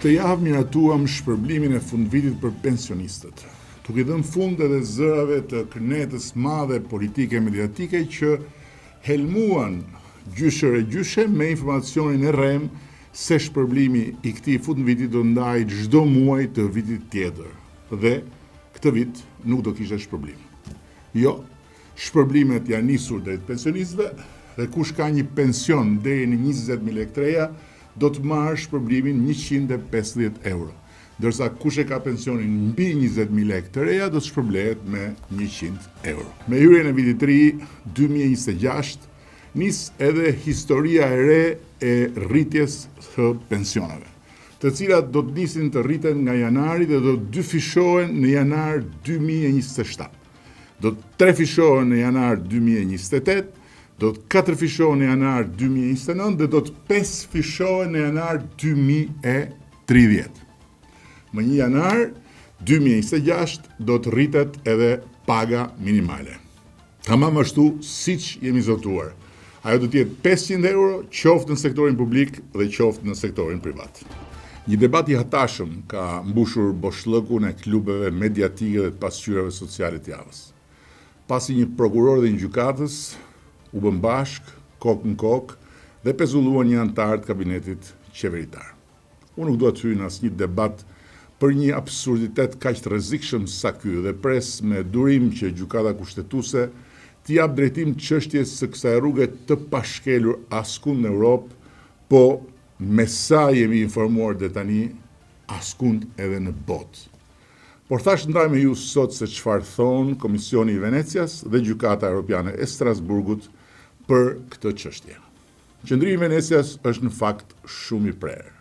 Këtë javë miratuam shpërblimin e fundvitit për pensionistët, duke i dhënë fund edhe zërave të kënetës madhe politike mediatike që helmuan gjyshër e gjyshe me informacionin e rremë se shpërblimi i këtij fundviti do ndahej çdo muaj të vitit tjetër dhe këtë vit nuk do kishte shpërblim. Jo, Shpërblimet janë nisur drejt pensionistëve dhe kush ka një pension deri në 20.000 lekë të reja do të marrë shpërblimin 150 euro, ndërsa kush e ka pensionin mbi 20.000 lekë të reja do të shpërblehet me 100 euro. Me hyrjen e vitit të ri 2026 nis edhe historia e re e rritjes së pensioneve, të cilat do të nisin të rriten nga janari dhe do të dyfishohen në janar 2027. Do të trefishohen në janar 2028, do të katërfishohen në janar 2029 dhe do të pesëfishohen në janar 2030. Më 1 janar 2026 do të rritet edhe paga minimale. Tamam ashtu siç jemi zotuar. Ajo do të jetë 500 euro, qoftë në sektorin publik dhe qoftë në sektorin privat. Një debat i hatashëm ka mbushur boshllëkun e klubeve mediatike dhe të pasqyrave sociale të javës. Pasi një prokuror dhe një gjykatës u bën bashkë, kokë në kokë dhe pezulluan një anëtar të kabinetit qeveritar. Unë nuk dua të hyj në asnjë debat për një absurditet kaq të rrezikshëm sa ky dhe pres me durim që Gjykata Kushtetuese t'i japë drejtim çështjes së kësaj rruge të pashkelur askund në Europë, po me sa jemi informuar deri tani, askund edhe në botë. Por thashë ndaj me ju sot se çfarë thonë Komisioni i Venecias dhe Gjykata Europiane e Strasburgut për këtë çështje. Qëndrimi i Venecias është në fakt shumë i prerë.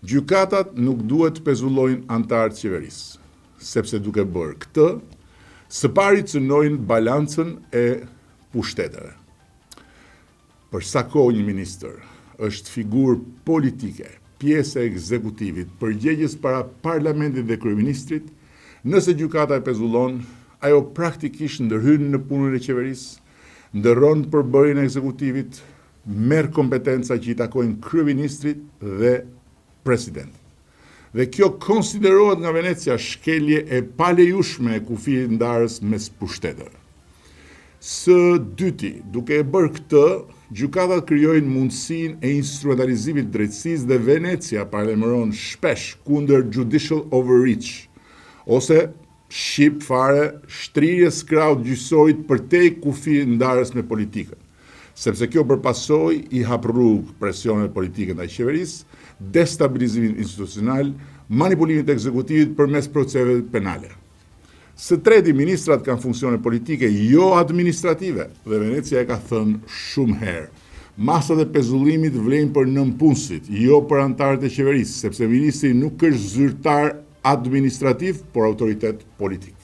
Gjykatat nuk duhet të pezullojnë anëtarë të qeverisë, sepse duke bërë këtë, së pari cënojnë balancën e pushteteve. Për sa kohë një ministër është figurë politike, pjesë e ekzekutivit, përgjegjës para parlamentit dhe kryeministrit, nëse gjykata e pezullon, ajo praktikisht ndërhyn në punën e qeverisë, ndërron përbërjen e ekzekutivit, merr kompetenca që i takojnë kryeministrit dhe presidentit. Dhe kjo konsiderohet nga Venecia shkelje e palejushme e kufirit ndarës mes pushteteve. Së dyti, duke e bërë këtë, gjykatat krijojnë mundësinë e instrumentalizimit të drejtësisë dhe Venecia paralajmëron shpesh kundër judicial overreach ose shqip fare shtrirjes krahut gjyqësorit përtej kufirit ndarës me politikën, sepse kjo për pasojë i hap rrugë presioneve politike ndaj qeverisë, destabilizimit institucional, manipulimit të ekzekutivit përmes proceseve penale. Së treti, ministrat kanë funksione politike, jo administrative, dhe Venecia e ka thënë shumë herë. Masat e pezullimit vlejnë për nëpunësit, jo për anëtarët e qeverisë, sepse ministri nuk është zyrtar administrativ, por autoritet politik.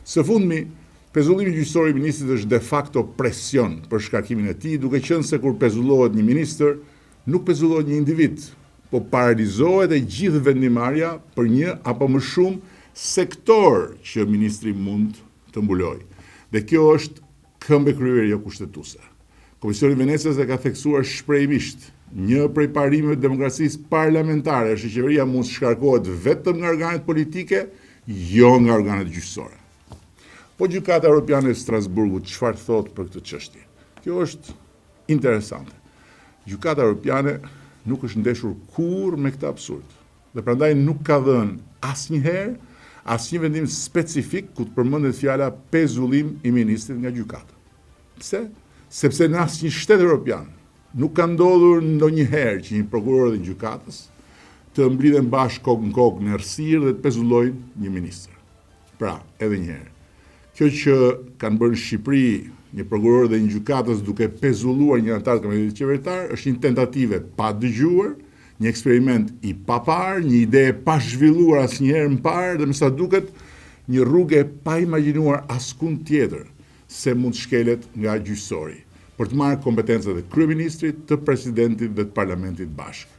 Së fundmi, pezullimi gjyqësor i ministrit është de facto presion për shkarkimin e tij, duke qenë se kur pezullohet një ministër, nuk pezullohet një individ, po paralizohet e gjithë vendimmarrja për një apo më shumë sektor që ministri mund të mbulojë. Dhe kjo është këmbë e kryer jo kushtetuese. Komisioni i Venecias e ka theksuar shprehimisht, një prej parimeve të demokracisë parlamentare është që qeveria mund të shkarkohet vetëm nga organet politike, jo nga organet gjyqësore. Po Gjykata Europiane e Strasburgut çfarë thotë për këtë çështje? Kjo është interesante. Gjykata Europiane nuk është ndeshur kurrë me këtë absurd. Dhe prandaj nuk ka dhënë asnjëherë asnjë vendim specifik ku të përmendet fjala pezullim i ministrit nga gjykata. Pse? Sepse në asnjë shtet europian nuk ka ndodhur ndonjëherë që një prokuror dhe një gjykatës të mblidhen bashkë kokë në kokë në errësirë dhe të pezullojnë një ministër. Pra, edhe një herë, kjo që kanë bërë në Shqipëri një prokuror dhe një gjykatës duke pezulluar një anëtar të kabinetit qeveritar është një tentativë e padëgjuar, një eksperiment i paparë, një ide e pazhvilluar asnjëherë më parë dhe me sa duket një rrugë e paimagjinuar askund tjetër se mund të shkelet nga gjyqësori për të marrë kompetencat e kryeministrit, të presidentit dhe të parlamentit bashkë.